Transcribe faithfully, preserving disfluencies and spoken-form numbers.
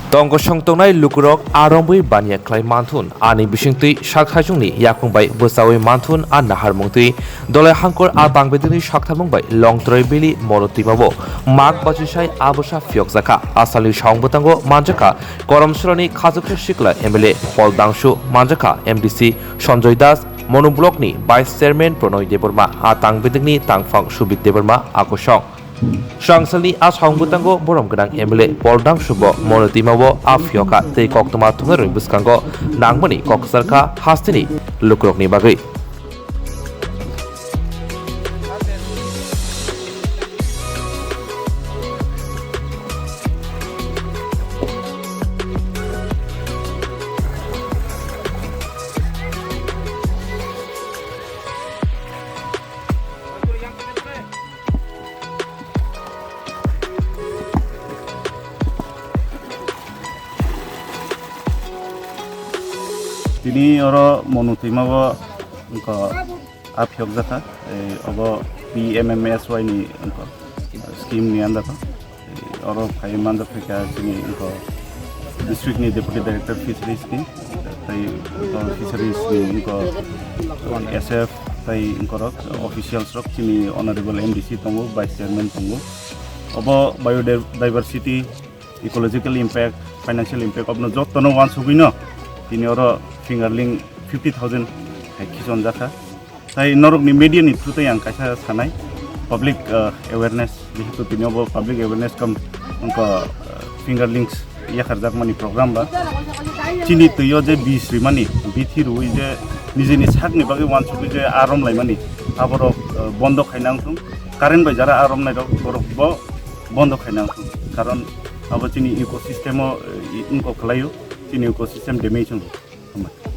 Tongkosong tongnai lukurok a rombwi baniya khlai manthun, ani bisingtwi sak saichungni yakung bai bwchaui manthun a naharmungtwi. Dolai hangkor a tangbedigni saktharmung bai Longtroi Valley Monotwimao mak bachisai a bwsa phiyokjakha. Asalni song bwtango manjakha Koromsurani Khachuksa Sikla M L A, Pol Dangsu manjakha M D C Sanjoy Das, Monu Block ni Vice Chairman Pronoy Debbarma, a tangbedigni tangphang Subik Debbarma a kosong. Swrangsalni a song bwtango borom gwnang M L A Pol Dangsubo Monotwimao a phiyokha tei koktwma thumnairokni bwskango nangmani kok kwcharkha hasteni lukurokni bagwi. Tini oro Monotwimao wngkha a phiyokjakha, ei, obo P M M S Y ni wngkha, scheme ni under o. Oro phai manjak phaikha chini wngkha district ni Deputy Director Fisheries ni, tei wngkha Fisheries ni wngkha S F tei wngkha rok officials rok chini Honorable M D C tongo, Vice Chairman tongo. Obo biodiversity, ecological impact, financial impact, obono jotono wansugwino tini oro fingerling fifty thousand hai khichonjakha. Tai norokni media ni through tei ang kaisa sanai, public, uh, awareness, jehetu tini obo public awareness kam wngkha, uh, fingerlings yakarjakmani program ba. Chini twio je bis rimani, bithi rwi je nijini sakni bagwi wansugwi je arom laimani, aborok, uh, bondo khaina wngthung. Current bai jara arom nairok borok bo bondo khaina wngthung. Karon abo chini ecosystem o, uh, wngkha khlaio, chini ecosystem damage wngkha.